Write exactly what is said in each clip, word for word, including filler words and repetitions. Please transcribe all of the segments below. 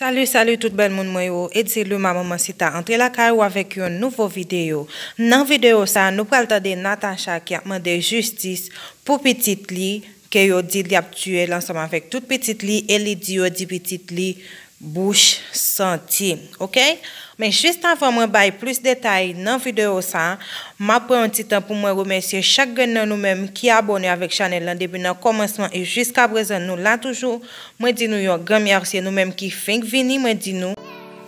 Salut, salut tout bèl moun mwen yo. Eddy Luma, manman Sita, antre lakay ou avèk yon nouvo videyo. Nan videyo sa, nou pral tande Natacha ki ap mande jistis pou pitit li, ke yo di li ap tiye l ansanm avèk tout pitit li, e li di yo di pitit li bouch santi. Oke? Men jis avan mwen bay plis detay nan videyo sa, m ap pran yon ti tan pou mwen remèsye chak grenn nan nou menm ki abòne avèk chanèl lan depi nan kòmansman e jiska prezan nou la toujou. Mwen di nou yon gran mèsi, nou menm ki fenk vini, mwen di nou.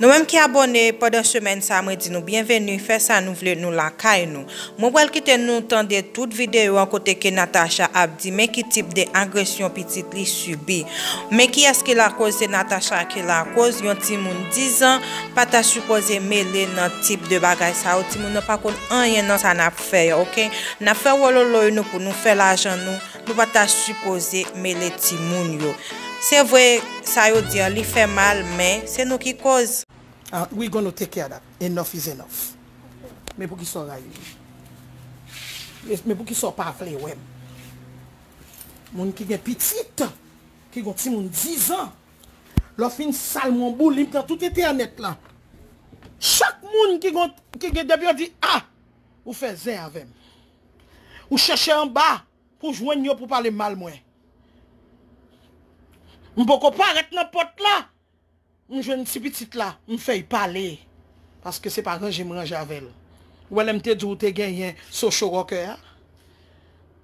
Nou menm ki abòne pandan semèn sa, mwen di nou byenveni, fè sa nou vle, nou lakay nou. Mwen pral kite nou tande tout videyo an kote ke Natacha ap di men ki tip de agresyon pitit li sibi. Men kiyès ki lakoz? Se Natacha ki lakoz. Yon timoun diz an pa ta sipoze mele nan tip de bagay sa yo. Timoun nan pa konn anyen nan sa n ap fè yo, oke? N ap fè wololoy nou pou nou fè lajan nou. Nou pa ta sipoze mele timoun yo. Se vre, sa yo di an, li fè mal, men se nou ki koz. Ah, we gonna take care of that. Enough is enough. Men poukisa w rayi m? Men, men poukisa w pa vle wè m? Moun ki gen pitit, ki gon timoun diz an, lè w fin sal m yon boul, li pran tout entènèt la. Chak moun ki gon, ki gen depi yo di, ah, ou fè zen avè m. Ou chèche anba pou jwenn yo pou pale mal mwen. M poko parèt nan pòt la. M jwenn ti pitit la, m fè y pale. Paske se pa ranje m ranje avè l. Ou wè lè m te di w te genyen social worker a?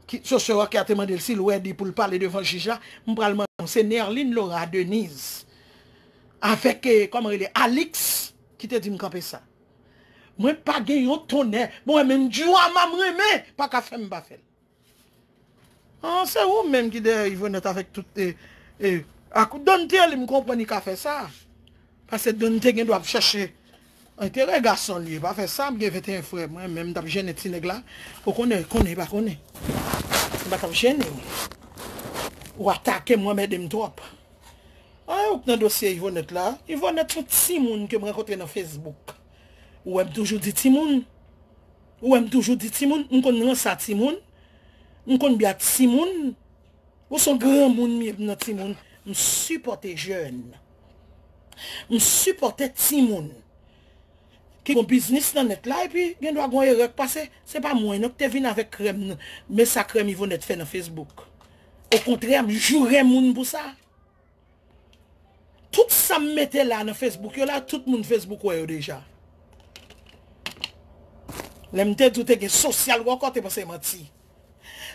Ki, social worker a te mande l si l ready pou l pale devan jij la. M pral mande w, se Nerline Laura Denise. Avèk, eh, kòman rele? Alix ki te di m kanpe sa. Mwen pa gen yon tonnè. Bon, men drama m renmen, pa ka fè m pa fè l. Ah, se ou menm ki dèyè Yvonette avèk tout, e, e, ak Don Telly, m konprann li ka fè sa. Paske Don te gen dwa ap chèche enterè gason li, pa fè sa, m gen venteyen frè, mwen menm m t ap jennen ti nèg la. Ou konnen, konnen, pa konnen. M pa t ap jennen w. Ou atake m, w anmède m twòp. Ah, ou k nan dosye Yvonette la. Yvonette se yon timoun ke m rankontre nan Facebook. Ou wè m toujou di timoun. Ou wè m toujou di timoun, m konn ranse a timoun, m konn byen ak timoun. Ou se yon granmoun m ye, m nan timoun. M sipòte jèn. M sipòte timoun. Ki gon biznis nan nèt la, epi gen dwa gon erè k pase. Se pa mwen non ki te vin avèk krèm nan. Men sa krèm Yvonette fè nan Facebook. Okontrè, m joure moun pou sa. Tout sa m mete la nan Facebook yo la, tout moun Facebook wè yo deja. Lè m te di w te gen social worker, w te panse manti.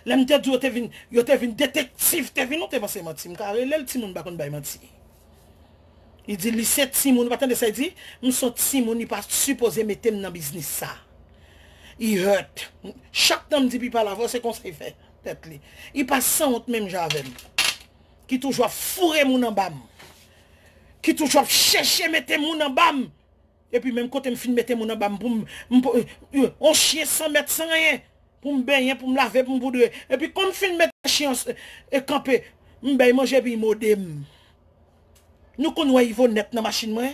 Lè m te di w yo te vin, yo te vin detektiv, te vin, ou te panse manti. M ka rele l timoun pa konn bay manti. Li di li se timoun, ou pa tande sa li di? M se yon timoun, li pa sipoze mete m nan biznis sa. Li hurt. Chak tan m di pi pale avè w, se konsa li fè tèt li. Li pa sanwont menm jan avè m. Ki toujou ap foure moun anba m, ki toujou ap chèche mete moun anba m. Epi menm kote m fin mete moun anba m pou m, m po- yon chyen san mèt san anyen, pou m benyen, pou m lave, pou m poudre. Epi kon m fin mete chyen an s- e kanpe, m bay manje epi l mode m. Nou konn wè Yvonette nan machin mwen?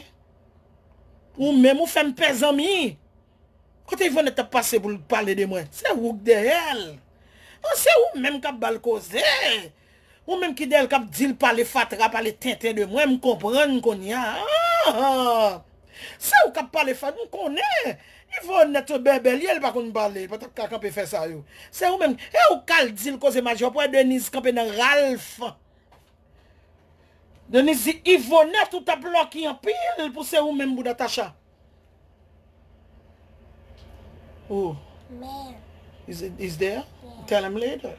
Ou menm ou fè m pè zanmi. Kote Yvonette t ap pase pou l pale de mwen? Se ou k dèyè l. An, se ou menm k ap ba l koze. Ou menm ki dèyè l k ap di l pale fatra, pale tenten de mwen, m konprann kounye a. Ah! Se ou k ap pale fatra, m konnen. Yvonette se bèbè l ye, l pa konn pale, pa t ap ka kanpe fè sa yo. Se ou menm, e ou k al di l koze maji, w ap wè Denise kanpe nan Ralph. Denise di, Yvonette, ou t ap lucky anpil pou se ou menm pou Natacha. Oh. Man. Is, it, is there? Yeah. Tell him later. Ok.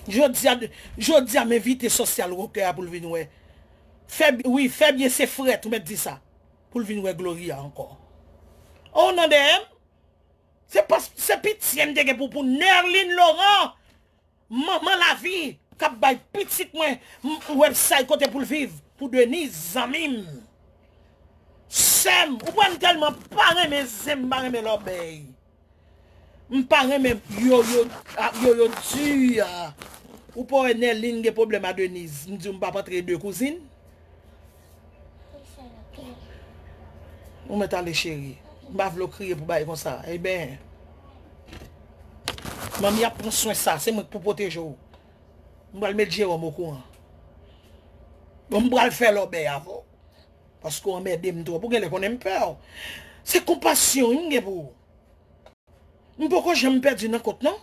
Jodi a, jodi a m envite social worker a pou l vin wè. Fè, wi, fè byen se frèt ou mèt di sa. Pou l vin wè Gloria ankò. Oh, nan dèyè m? Se pa, se pitye m te gen pou, pou Nerline Laurent. Manman lavi k ap bay pitit mwen m- website kote pou l viv pou Denise, zanmi m. Sè m, ou kwè m tèlman pa renmen zen, m pa renmen lòbèy. M pa renmen yo yo a- yo yo di a. Ou pa wè Nerline gen pwoblèm a Denise, m di w m p ap antre de kouzin. Ou mèt ale cheri. M pa vle w kriye pou bagay konsa. Ebyen, manmi ap pran swen sa, se mwen k pou pwoteje w. M pral met Jerome okouran. Bon, m pral fè lòbèy avè w. Paske w anmède m twòp. Ou genlè konnen m pè w. Se konpasyon wi m gen pou ou. M poko janm pèdi nan kont, non.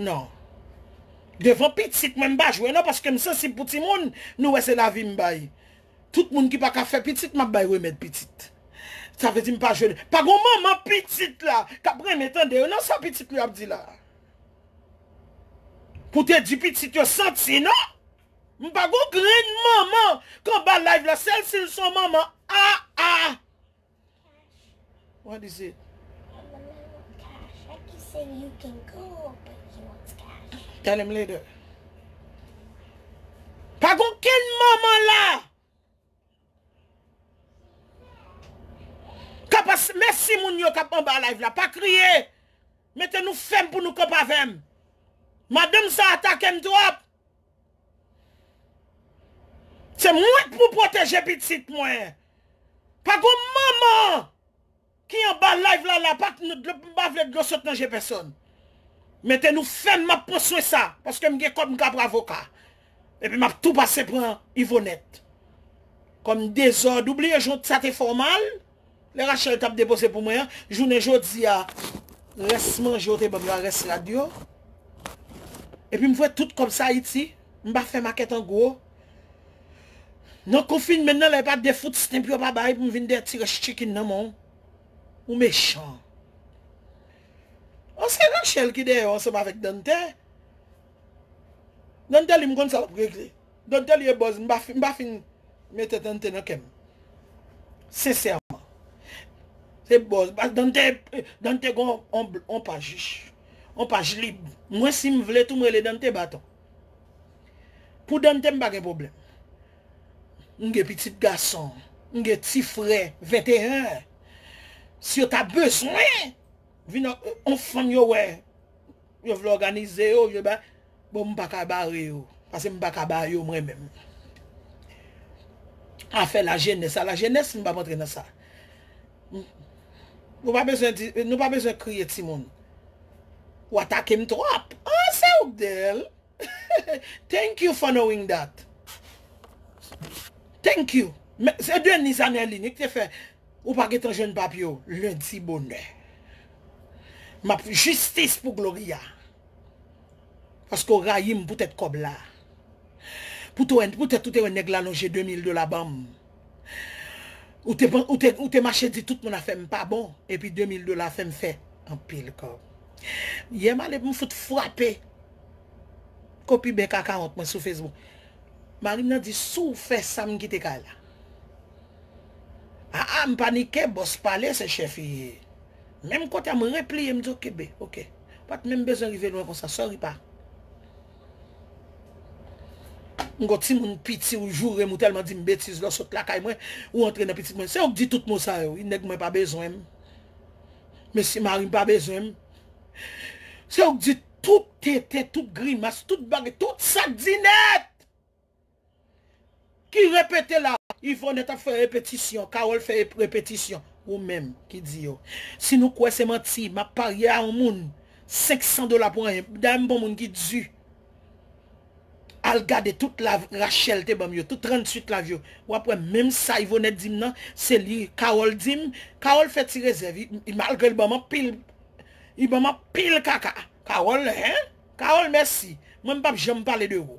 Non. Devan pitit mwen, m pa jwe, non, paske m sansib pou timoun. Nou wè se lavi m bay. Tout moun ki pa ka fè pitit, m ap bay remèd pitit. Sa vle di m pa jwe. Pa gon manman pitit la k ap renmen tande yo, non, sa pitit li ap di la. Pou te di pitit yo santi, non. M pa gon grenn manman k anba live la, sèl si l se yon manman. Ah, ah. What is it? Cash. I keep saying you can go, but he wants cash. Tell him later. Pa gon kenn manman la. Kapas, mèsi moun yo k ap anba live la. Pa kriye. Mete nou fèm pou nou kanpe avè m. Madanm sa atake m twòp. Se mwen k pou pwoteje pitit mwen. Pa gon manman ki anba live la la, pa, m pa vle dlo sot nan je pèsòn. Mete nou fèm, m ap pran swen sa, paske m gen kòb, m ka pran avoka. Epi m ap tou pase pran Ivonèt. Kòm dezòd, ou bliye jan sa te fè w mal? Lè Rachel t ap depoze pou mwen an, jounen jodi a, rès manje w te ban m yo a rès rad yo. Epi m voye tout kòb sa Ayiti, m pa fè makèt an gwo. Nan konfinman nan, lè pa de food stamp yo pa bay pou m vin dèyè ti rès chicken nan men w. Ou mechan. An se Rachel ki dèyè w ansanm avèk Dante. Dante li m konn sa l ap regle. Dante li e bòz, m pa fin, m pa fin mete Dante nan kè m. Sensèman. Se bòz. Dante, Dante gon on, on paj. On paj lib. Mwen si m vle tou m rele Dante baton. Pou Dante m pa gen pwoblèm. M gen pitit gason. M gen ti frè venteyen. Si yo ta bezwen vin on fanm yo wè, yo vle òganize yo, yo ba, bon, m pa ka bare yo. Paske m pa ka ba yo mwen menm. Afè lajenès, a lajenès, m p ap antre nan sa. Nou pa bezwen di, nou pa bezwen kriye timoun. Ou atake m twòp. Ah, se ou k dèyè l. Thank you for knowing that. Thank you. Men, se Denise Anelin ki te fè ou pa gentan jwenn papye w lendi bonè. M ap jistis pou Gloria. Paske w rayi m poutèt kòb la. Poutèt, poutèt ou te wè nèg la lonje de mil dola ban m. Ou te, ou te, ou te mache di tout moun afè m pa bon, epi de mil dola fè m fè anpil kòb. Yè m ale pou m fout frape kopi bèk a kawòt mwen sou Facebook. Mari m nan di, "Si w fè sa, m kite kay la." A, a, m panike, bòs pale, se chèf li ye. Menm kote a, m repliye, m di, "Oke, be, oke." Pa t menm bezwen rive lwen konsa, sòri pa. M gon timoun piti, ou joure m, ou tèlman di m betiz, lè w sot lakay mwen, ou antre nan pitit mwen. Se ou k di tout mo sa yo, wi, nèg mwen pa bezwen m. Mesye mari m pa bezwen m. Se ou k di tout tenten, tout grimas, tout bagay, tout sa k di nèt. Ki repete la, Ivonèt ap fè repetisyon, Kawòl fè repetisyon. Ou menm ki di yo. Si nou kwè se manti, m ap parye a yon moun senk san dola pou anyen. Dayè m bon moun ki di. Al gade tout live Rachel te ban m yo, tout tranntuit live yo. W ap wè menm sa Ivonèt di m nan, se li Kawòl di m. Kawòl fè ti rezèv, i, i, malgre l ban m anpil, i ban m anpil kaka. Kawòl, hein? Kawòl, mèsi. Mwen, m p ap janm pale de ou.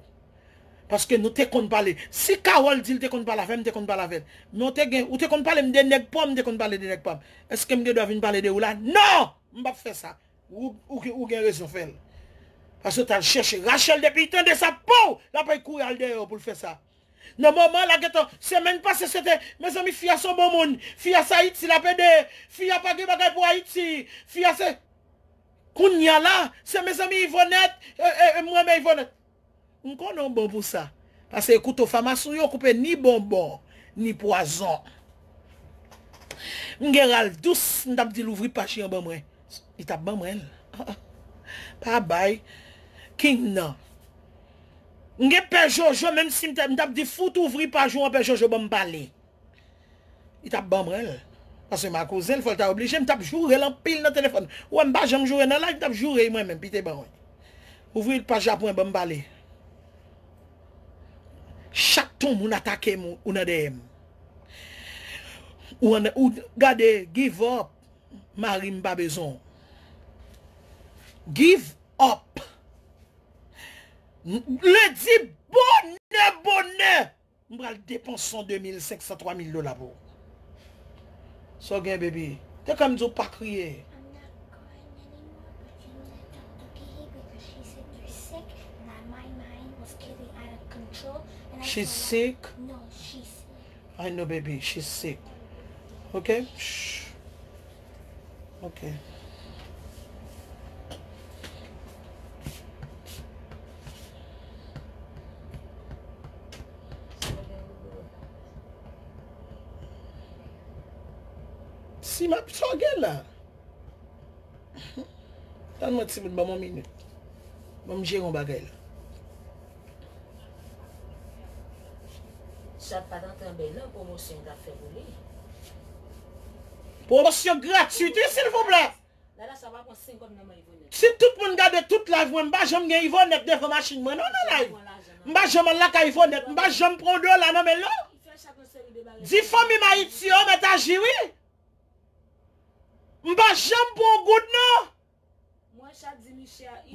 Paske nou te konn pale. Si Kawòl di l te konn pale avè m, m te konn pale avè l. Men w te gen, ou te konn pale m de nèg pa w, m te konn pale de nèg pa m. Èske m gen dwa vin pale de ou la? Non! M p ap fè sa. Ou, ou, ou gen rezon fè l. Paske w t al chèche Rachel depi l tande sa, pow! L ap kouri al dèyè w pou l fè sa. Nan moman la gentan, semèn pase se te, mezanmi, fi a se yon bon moun. Fi a se Ayiti l ap ede. Fi a pa gen bagay pou Ayiti. Fi a se, kounye a la, se mezanmi Ivonèt, e, e, e, m renmen Ivonèt. M konnen w bon pou sa. Paske kouto famasi w yo koupe ni bonbon, ni pwazon. M gen Ralph Douce, m t ap di l ouvri paj li an ban mwen. Li t ap ban mwen l. Ah, ah. Pa bay. King nan. M gen Pè Jojo, menm si m t, m t ap di fout ouvri paj ou an, Pè Jojo ban m pale. Li t ap ban mwen l. Paske m a kouzen l, fò l ta oblije, m t ap joure l anpil nan telefòn. Ou wè m pa janm joure nan live, m t ap joure mwen menm, pi te ban mwen. Ouvri paj la pou mwen, ban m pale. ton moun atake m, ou nan dèyè m. Ou, an, ou gade, give up. Mari m pa bezwen w. Give up. Lendi bonè, bonè, m pral depanse yon de mil senk san, twa mil dola pou ou. Sa w gen, baby? Te ka m di w pa kriye. I'm not crying anymore, but you need to talk to Kiki because she said you're sick, and that my mind was getting out of control, and I She's told her, sick? No, she's sick. I know, baby, she's sick. Ok? Shh. Ok. Si m ap, sa w gen la? Tann mwen timoun, ban m yon minit. Ban m jere yon bagay la. Chat pa t antre anbèy non, pwomosyon yo t ap fè pou li. Pwomosyon gratwit, wi, silvouplè. Lala sa pa pran senk kòb nan men Yvonne. Si tout moun gade tout live mwen, m pa janm gen Yvonne devan machin mwen non nan live. M pa janm al lakay Yvonne, m pa janm pran yon dola nan men l non. Di fanmi m Ayiti yo mèt aji wi. M pa janm pran yon goud non.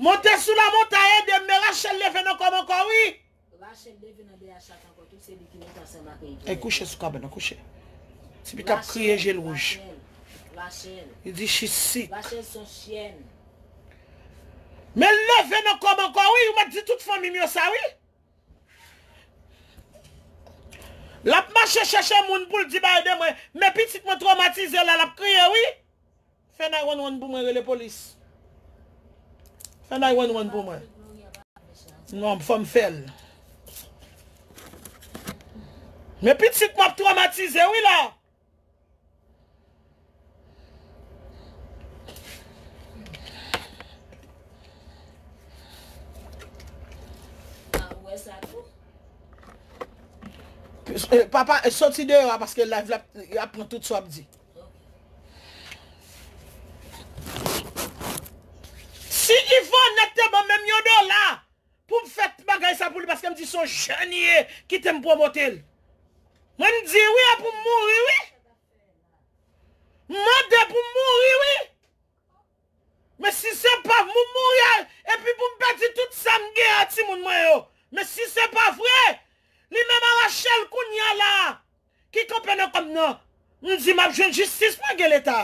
Monte sou la montay ede m, men Rachel leve nan kò m ankò wi. Rachel leve nan dèyè chat ankò tou, se li ki monte ansanm ak Yvonne. Ey, kouche sou kabann nan, kouche. Tipi t ap kriye, je l wouj. Rachel, Rachel. Li di she sick. Rachel se yon chyèn. Men l leve nan kò m ankò wi, ou mèt di tout fanmi m yo sa wi. L ap mache chèche moun pou l di bay de mwen, men pitit mwen twomatize la, l ap kriye wi. Fè nine one one pou mwen, rele polis. Fè nine one one pou mwen. Non, fò m fè l. Men pitit m ap twomatize wi la. Ah, ou wè sa tou? Eh, papa, eh, soti deyò a paske live la, y ap pran tout sa w ap di. Si Yvonne te ban m menm yon dola pou m fè bagay sa pou li, paske m di se yon jèn li ye, kite m pwomote l. Mwen m di wi, e pou m mouri wi. M mande pou m mouri wi. Men si se pa pou m mouri, epi pou m pèdi tout sa m gen a timoun mwen yo. Men si se pa vre, li menm a Rachel kounye a la a. Ki kanpe nan kò m nan. M di m ap jwenn jistis mwen gen leta.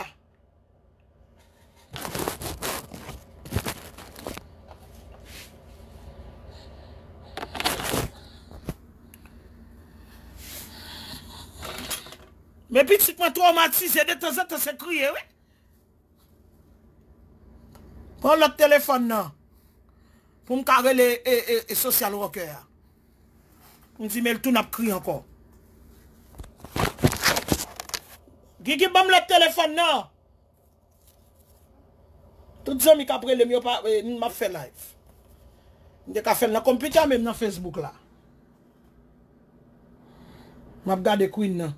Men pitit mwen twomatize, detanzantan se kriye wi. Pran lòt telefòn nan. Pou m ka rele e, e, e social worker a. M di men l tou n ap kriye ankò. Gigi ban m lòt telefòn nan. Tout zanmi k ap rele m yo pa, e, m ap fè live. M te ka fè l nan konpitè menm nan Facebook la. M ap gade Queen nan.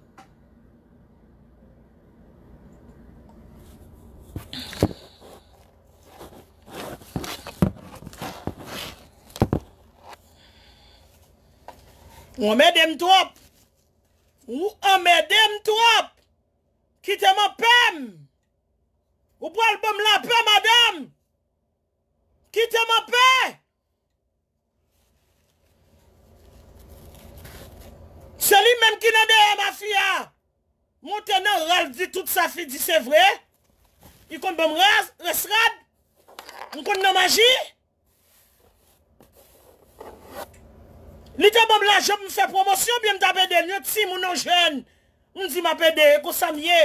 Ou anmède m twòp. Ou anmède m twòp. Kite m anpè m. Ou pral ban m lapè, madanm. Kite m anpè. Se li menm ki nan dèyè mafya. Monte nan ral di tout sa fi di se vre. Li konn ban m raz, rès rad. M konn nan maji. Li te ban m lajan pou m fè pwomosyon, byen m t ap ede l. Yon timoun, yon jèn. M di m ap ede, e konsa m ye.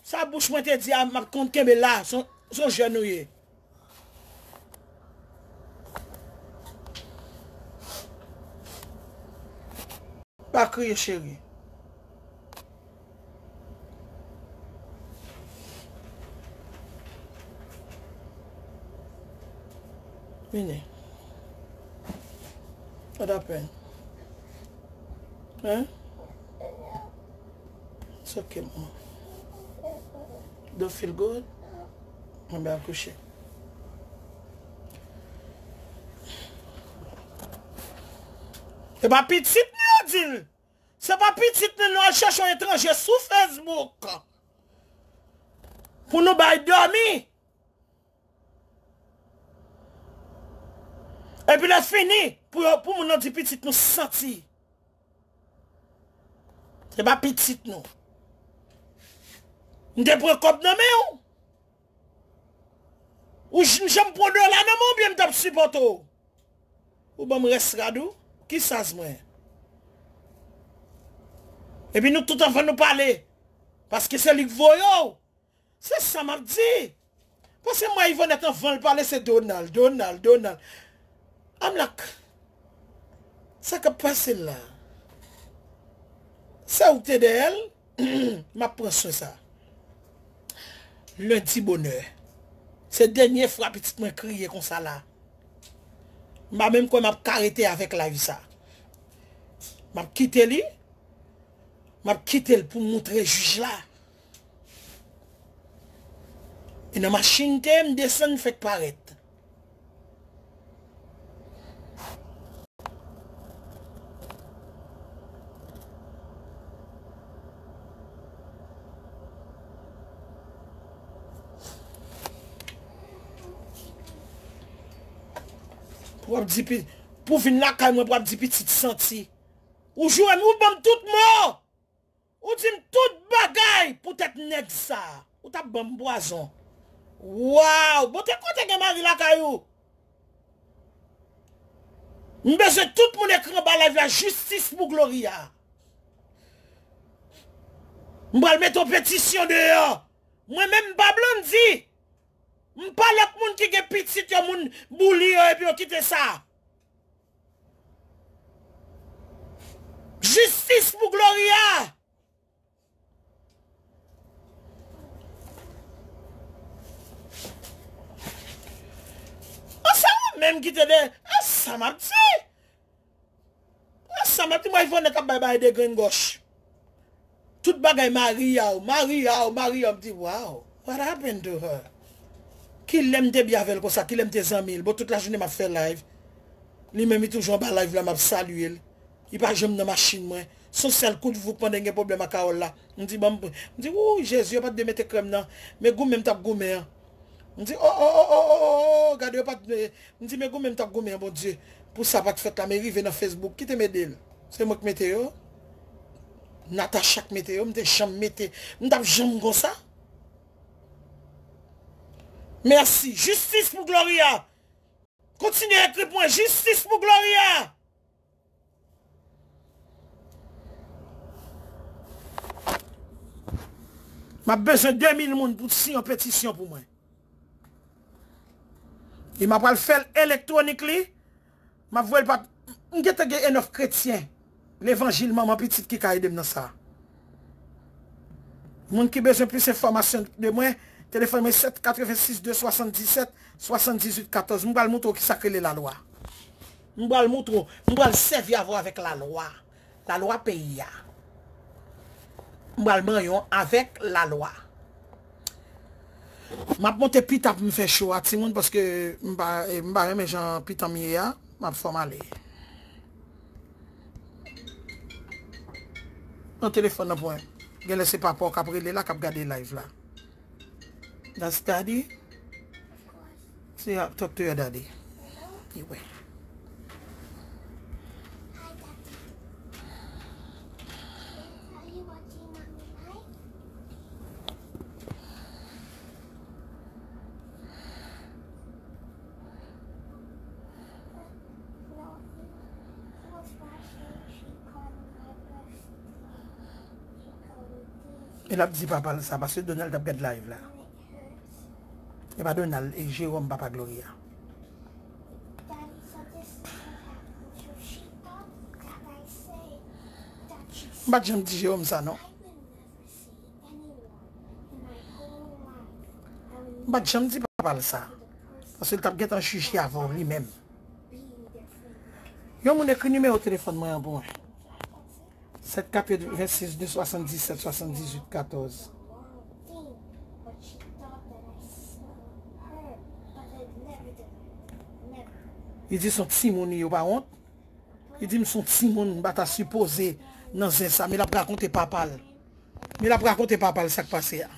Sa bouch mwen te di a, m ap konn kenbe la. Se yon, se yon jèn ou ye. Pa kriye, cheri. Vini. What happened? Hein? It's okay, mama. Don't feel good? Mwen ba kouche. E pa pitit nou yo di l. Se pa pitit nou, nou al chèche yon etranje sou Facebook pou nou bay dòmi. Epi lè fini, pou, yo- pou moun nan di pitit nou santi. Se pa pitit nou. M te pran kòb nan men w. Ou j- m janm pran dola nan men w, oubyen m t ap sipòte w? Ou ban m rès rad ou? Ki saz mwen? Epi nou tout anvan nou pale. Paske se li k voye w. Se sa m ap di. Paske mwen Ivonèt anvan l pale se Donald, Donald, Donald. I'm like, sa k ap pase la? Se ou k te dèyè l? M ap pran swen sa. Lendi bonè. Se dènye fwa pitit mwen kriye konsa la. M pa menm kwè m ap ka rete avèk live sa. M ap kite li. M ap kite l pou m moutre jij la. E nan machin te, m desann, fèk parèt. Pou w ap di pi- pou vin lakay mwen, pou w ap di pitit santi. Ou joure m, ou ban m tout mo. Ou di m tout bagay poutèt nèg sa. Ou t ap ban m pwazon. Waw! Bon, te kote gen mari lakay ou? M bezwen tout moun ekri anba live la, jistis pou Gloria. M pral mete yon petisyon deyò. Mwen menm m pa Blondy. M pa lòt moun ki gen pitit yo, moun bouli yo, epi yo kite sa. Jistis pou Gloria. An, se ou menm ki te de, e sa m ap di. E sa m ap di, mwen Ivonèt ap bay bagay de grenn gòch. Tout bagay Maria, Maria, Maria, m di, wow, what happened to her? Kilè m te byen avè l konsa, kilè m te zanmi l? Bon, tout lajounen m ap fè live. Li menm, li toujou anba live la, m ap salye l. Li pa janm nan machin mwen. Se yon sèl kout vouk pandan gen pwoblèm ak Carole la. M di, ban m, m di, wouy, Jezi, yo pa t dwe mete krèm nan. Men goumen m t ap goumen an. M di, o, o, o, gade, yo pa t dwe. M di, men goumen m t ap goumen an, Bondye. Pou sa pa t fèt la, men rive nan Facebook, ki te m ede l? Se mwen k mete yo. Natacha k mete yo, m te janm mete. M t ap janm konsa. Mèsi. Jistis pou Gloria. Kontinye ekri pou mwen. Jistis pou Gloria. M ap bezwen de mil moun pou siyen yon petisyon pou mwen. E m ap pral fè l elektwonik li. M ap voye l pa. M gentan gen enòf kretyen levanjil manman pitit ki ka ede m nan sa. Moun ki bezwen plis enfòmasyon de mwen, telefòn mwen sèt katrevensis de swasanndisèt swasanndizuit katòz. M pral moutre w kisa k rele lalwa. M pral moutre w. M pral sèvi avè w avèk lalwa. Lalwa peyi a. M pral manyen w avèk lalwa. M ap monte pita pou m fè cho a, timoun, paske m pa, m pa renmen jan pita m ye a. M ap fè m ale. Nan telefòn nan pou mwen. Genlè se papa w k ap rele la, k ap gade live la. That's daddy. Say, uh, talk to your daddy. Anyway. E l ap di papa l sa, paske Donald t ap gad live la. E pa Donald, e Jewòm, papa Gloria. M pa t janm di Jewòm sa, non. M pa t janm di papa l sa. Paske l t ap gentan jije avè w li menm. Yon moun ekri nimewo telefòn mwen an pou mwen. Sèt katrevensis de swasanndisèt swasanndizuit katòz. Li di se yon timoun li ye, ou pa wont? Li di m se yon timoun m pa ta sipoze nan zen sa, men l ap rakonte papa l. Men l ap rakonte papa l sa k pase a.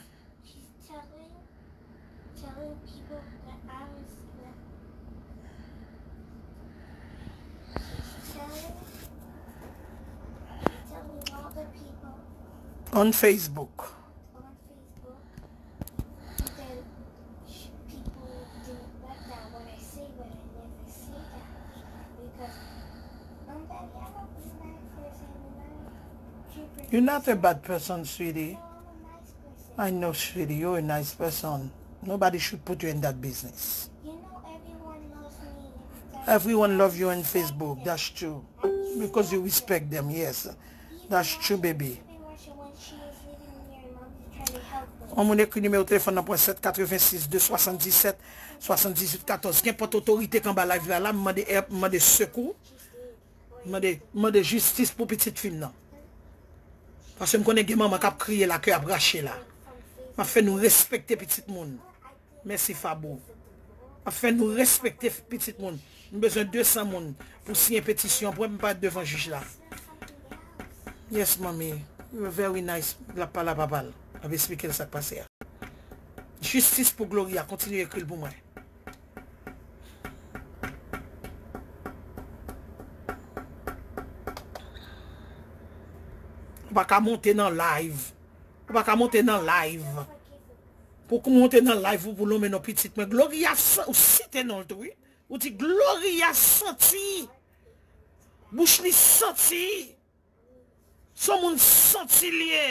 On Facebook. You're not a bad person, sweetie. I know, sweetie, you're a nice person. Nobody should put you in that business. Everyone love you in Facebook, that's true. Because you respect them, yes. That's true, baby. Yon moun ekri nimewo telefòn nan pwen sèt katrevensis de swasanndisèt swasanndizuit katòz. Kenpòt otorite k anba live la, la, m mande èd, m mande sekou. M mande, m mande jistis pou pitit fi m nan. Paske m konnen gen manman k ap kriye la, kè ap rache la. M ap fè nou respekte pitit moun. Mèsi Fabo. M ap fè nou respekte pitit moun. M bezwen de san moun pou siyen petisyon pou m pa devan jij la. Yes, mommy. You are very nice. L ap pale a papa l. L ap esplike l sa k pase a. Jistis pou Gloria. Kontinye ekri l pou mwen. Ou pa ka monte nan live. Ou pa ka monte nan live. Pou ou monte nan live ou pou lonmen non pitit mwen. Gloria san-, ou site non l tou, wi. Ou di Gloria santi. Bouch li santi. Se yon moun santi li ye.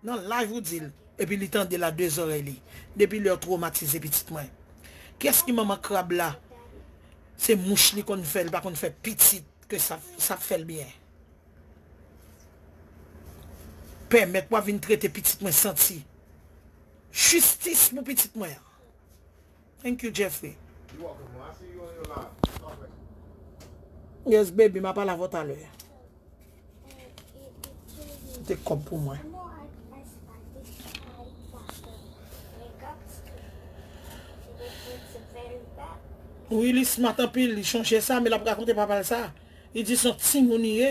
Nan live ou di l. Epi li tande l a de zòrèy li. Depi lè w twomatize pitit mwen. Kiyès ki manman krab la? Se mouch li konn fè, li pa konn fè pitit ke sa, sa fè l byen. Pèmèt w a vin trete pitit mwen santi. Jistis pou pitit mwen an. Thank you, Jeffrey. Yes, baby, m a pale avè w talè. Te kòb pou mwen. Wi, li smart anpil, li chonje sa, men l ap rakonte papa l sa. Li di se yon timoun li ye.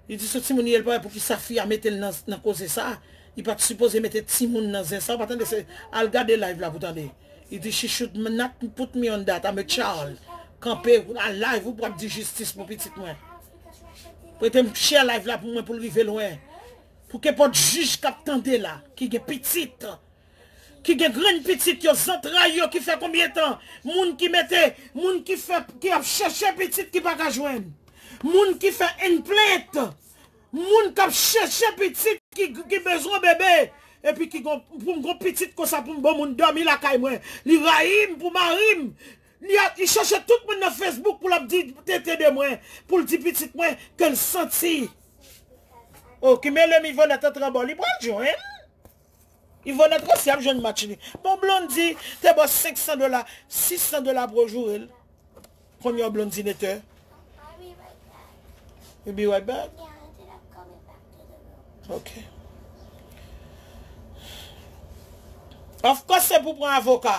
Li di se yon timoun li ye, l pa wè poukisa fi a mete l nan, nan koze sa. Li pa t sipoze mete timoun nan zen sa. Ou pa tande, se, al gade live la pou tande. Li di she should not put me on that, I'm a child. Kanpe a live ou p ap di jistis pou pitit mwen. Prete m share live la pou mwen pou l rive lwen. Pou kenpòt jij k ap tande la, ki gen pitit, ki gen grenn pitit yo, zantray yo ki fè konbyen tan, moun ki mete, moun ki fè, ki ap chèche pitit ki pa ka jwenn, moun ki fè enplent, moun k ap chèche pitit ki, ki bezwen bebe, epi ki gon, pou m gon pitit konsa pou m bon moun dòmi lakay mwen, li rayi m pou mari m, li, ap, li chèche tout moun nan Facebook pou l ap di tete de mwen, pou l di pitit mwen ke l santi. Oh, ki mele m Ivonèt antre bò, li pral jwenn. Ivonèt resi ap jwenn match li. Bon, Blondy te ba w senk san dola, sis san dola pou w joure l. Konnya Blondy netè. You be right back? Ok. Of course, se pou pran avoka.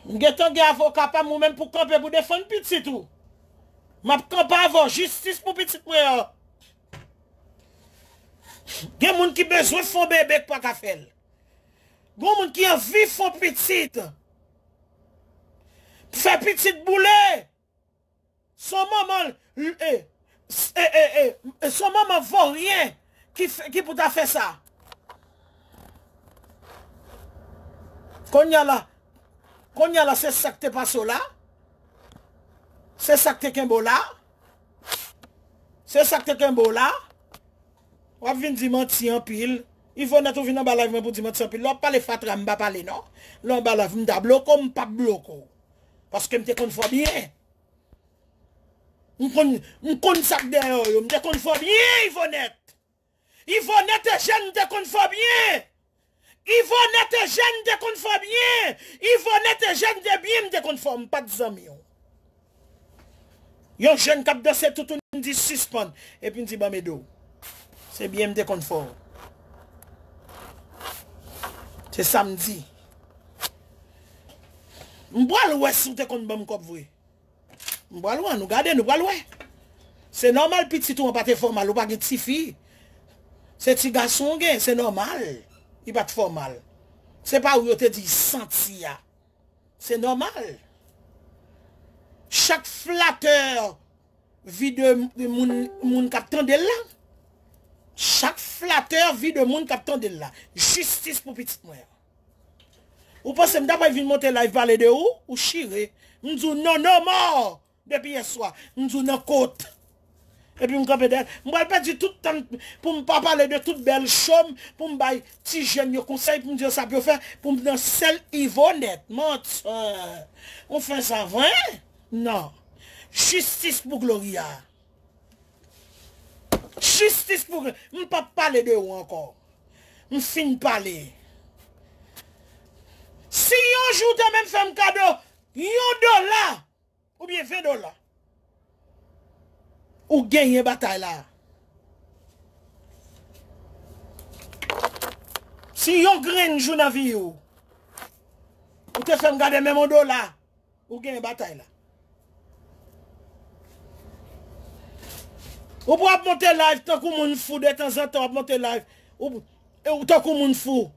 M gentan gen avoka pa m, ou menm pou kanpe pou defann pitit ou. M ap kanpe avè w, jistis pou pitit mwen an. Gen moun ki bezwen fè yon bebe k pa ka fè l. Gen moun ki anvi fè yon pitit. Fè pitit boule. Se yon manman, e, e, e, e, se yon manman voryen ki, ki pou ta fè sa. Konnya la, konnya la, se sa k te pase w la. Se sa k te kenbe w la. Se sa k te kenbe w la. W ap vin di manti anpil. Ivonèt, ou vin anba live mwen pou di manti anpil. Lè w ap pale fatra, m pa pale non. Lè w anba live, m ta bloke w, m p ap bloke w. Paske m te konn fè w byen. M konn, m konn sa k dèyè w yo. M te konn fè w byen, Ivonèt. Ivonèt Ejèn, m te konn fè w byen. Ivonèt Ejèn, m te konn fè w byen. Ivonèt Ejèn, te byen, m te konn fè w. M pa t zanmi w. Yon jèn k ap danse toutouni, m di sispann. Epi m di ban m ede w. Se byen m te konn fè w. Se sa m di. M pral wè si w te konn ban m kòb vre. M pral wè, nou gade, nou pral wè. Se nòmal pitit ou an pa te fè w mal, ou pa gen tifi. Se ti gason w gen, se nòmal. Li pa t fè w mal. Se pa ou yo te di santi a. Se nòmal. Chak flatè vi de, de moun, moun k ap tande l la. Chak flatè vi de moun k ap tande l la. Jistis pou pitit mwen an. Ou panse m ta pral vin monte live pale de ou? Ou chire. M di w non, non, mò! Depi yèswa, m di w nan kot. Epi m kanpe dèyè l. M pral pèdi tout tan m pou m pa pale de tout bèl cho m, pou m bay ti jèn yo konsèy, pou m di yo sa pou yo fè, pou m nan sèl Ivonèt. Mantè. Ou fè sa vre? Non. Jistis pou Gloria. Jistis pou Gloria. M p ap pale de ou ankò. M fin pale. Si yon jou w te menm fè m kado yon dola, oubyen ven dola, ou genyen batay la. Si yon grenn jou nan vi w, ou te fè m gade menm yon dola, ou genyen batay la. Ou pou ap monte live tankou moun fou, detanzantan w ap monte live. Ou, ou tankou moun fou.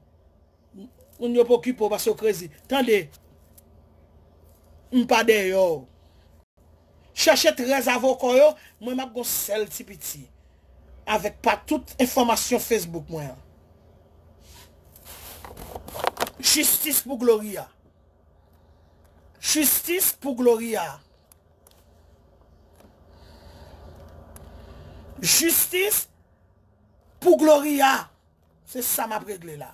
Moun yo pa okipe w paske w crazy. Tande, m pa dèyè w. Chèche trèz avoka w yo, mwen m ap gon sèl ti piti. Avèk pa tout enfòmasyon Facebook mwen an. Jistis pou Gloria. Jistis pou Gloria. Jistis pou Gloria. Se sa m ap regle la.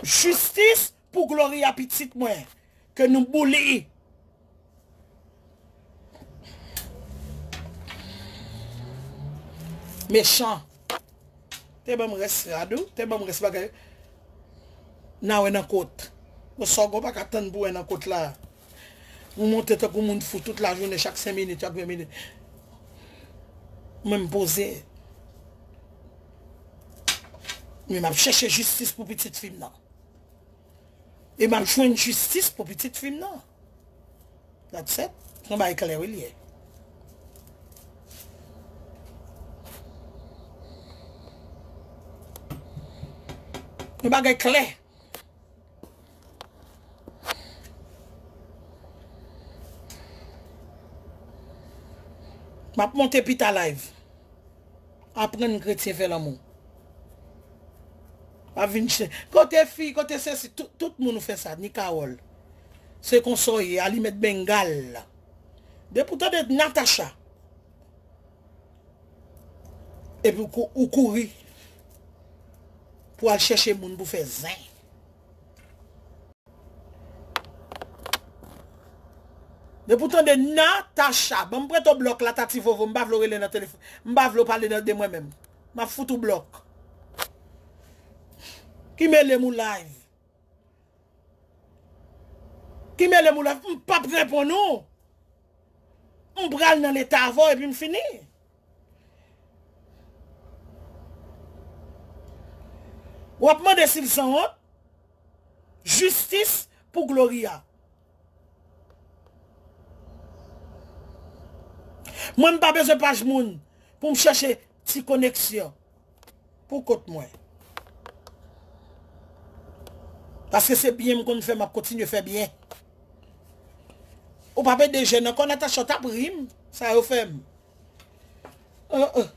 Jistis pou Gloria pitit mwen. Ke nou bouli. Mechan. Te ban m rès rad ou, te ban m rès bagay. N a wè nan kot. Bon, sa w gen w pa ka tann pou wè nan kot la. Ou monte tankou moun fou tout lajounen, chak senk minit, chak ven minit. Mwen m poze. Men m ap chèche jistis pou pitit fi m nan. E m ap jwenn jistis pou pitit fi m nan. That's it. Se yon bagay klè wi l ye. Yon bagay klè. M ap monte pita live. Aprann kretyen fè lanmou. Pa vin ch-, kote fi, kote sesi, tout, tout moun ou fè sa, ni Carole. Se konsa w ye, alimèt bengal la. Depi w tande Natacha, epi w kou-, ou kouri pou al chèche moun pou fè zen. Depi w tande Natacha, ban m prete w blòk la, Tati Vovo, m pa vle w rele nan telefòn. M pa vle w pale nan de mwen menm. M ap fout ou blòk. Ki mele m ou live. Ki mele m ou live. M p ap reponn ou. M pral nan leta avè w epi m fini. W ap mande si l sanwont. Jistis pou Gloria. Mwen, m pa bezwen paj moun pou m chèche ti koneksyon pou kont mwen. Paske se byen m konn fè, m ap kontinye fè byen. Ou p ap ede jèn ankò, Natacha, w t ap ri m, sa yo fè m. Oh, oh.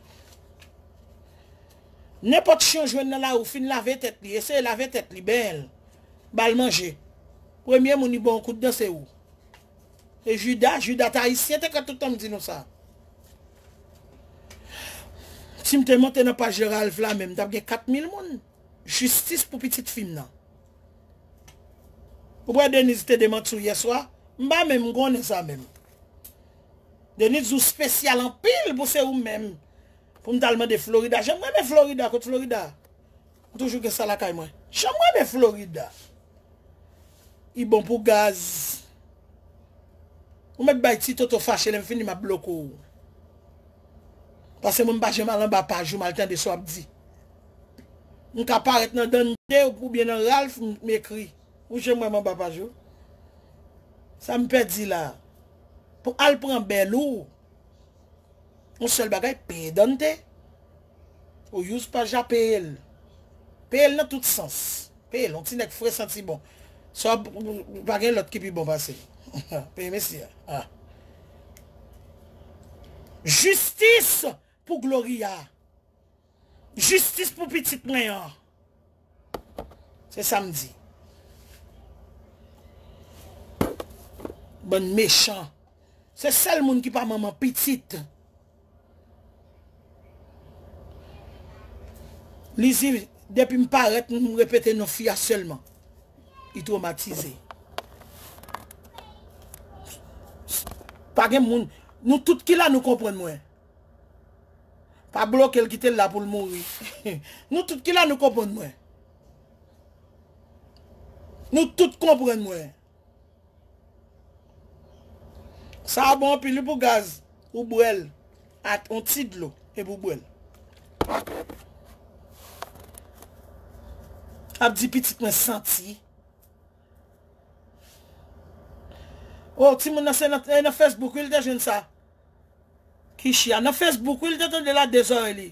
Nenpòt chen w jwenn nan lari, w fin lave tèt li, eseye lave tèt li, benyen l, ba l manje. Premye moun li ba w yon kout dan se ou. E Jida, Jida t ayisyen, te ka tout tan m di nou sa. Si m te monte nan paj Ralph la menm, m t ap gen kat mil moun. Jistis pou pitit fi m nan. Ou wè Denise te demanti w yèswa? M pa menm konnen sa menm. Denise, ou spesyal anpil pou se ou menm. Pou m t al mande Florida. Jan m renmen Florida, kot Florida? M toujou gen sa lakay mwen. Jan m renmen Florida. Li bon pou gaz. Ou mèt bay ti toto fache, lè m fini m ap bloke w. Paske mwen m pa janm al anba paj ou, m al tande sa w ap di. M ka parèt nan Dante oubyen nan Ralph, m, m ekri. Ou janm wè m anba paj ou? Sa m pèdi la. Pou al pran bèl ou. Yon sèl bagay, peye Dante. Ou use pa ja peye l. Peye l nan tout sans. Peye l, yon ti nèg fre santi bon. Sa w, w pa gen lòt ki pi bon pase l. Peye mesye a. Ah. Jistis pou Gloria. Jistis pou pitit mwen an. Se sa m di. Bann mechan. Se sèl moun ki pa manman pitit. Lizzy, depi m parèt, m repete non fi a sèlman. Li twomatize. Pa gen moun. Nou tout ki la, nou konprann mwen. Pa bloke l, kite l la pou l mouri. Nou tout ki la, nou konprann mwen. Nou tout konprann mwen. Sa a bon anpil wi pou gaz. Ou bwè l. Ak yon ti dlo. Epi ou bwè l. Ap di pitit mwen santi. Oh, timoun nan se nan, eh, nan Facebook wi l te jwenn sa. Kichia, nan Facebook wi l te tande l a de zòrèy li.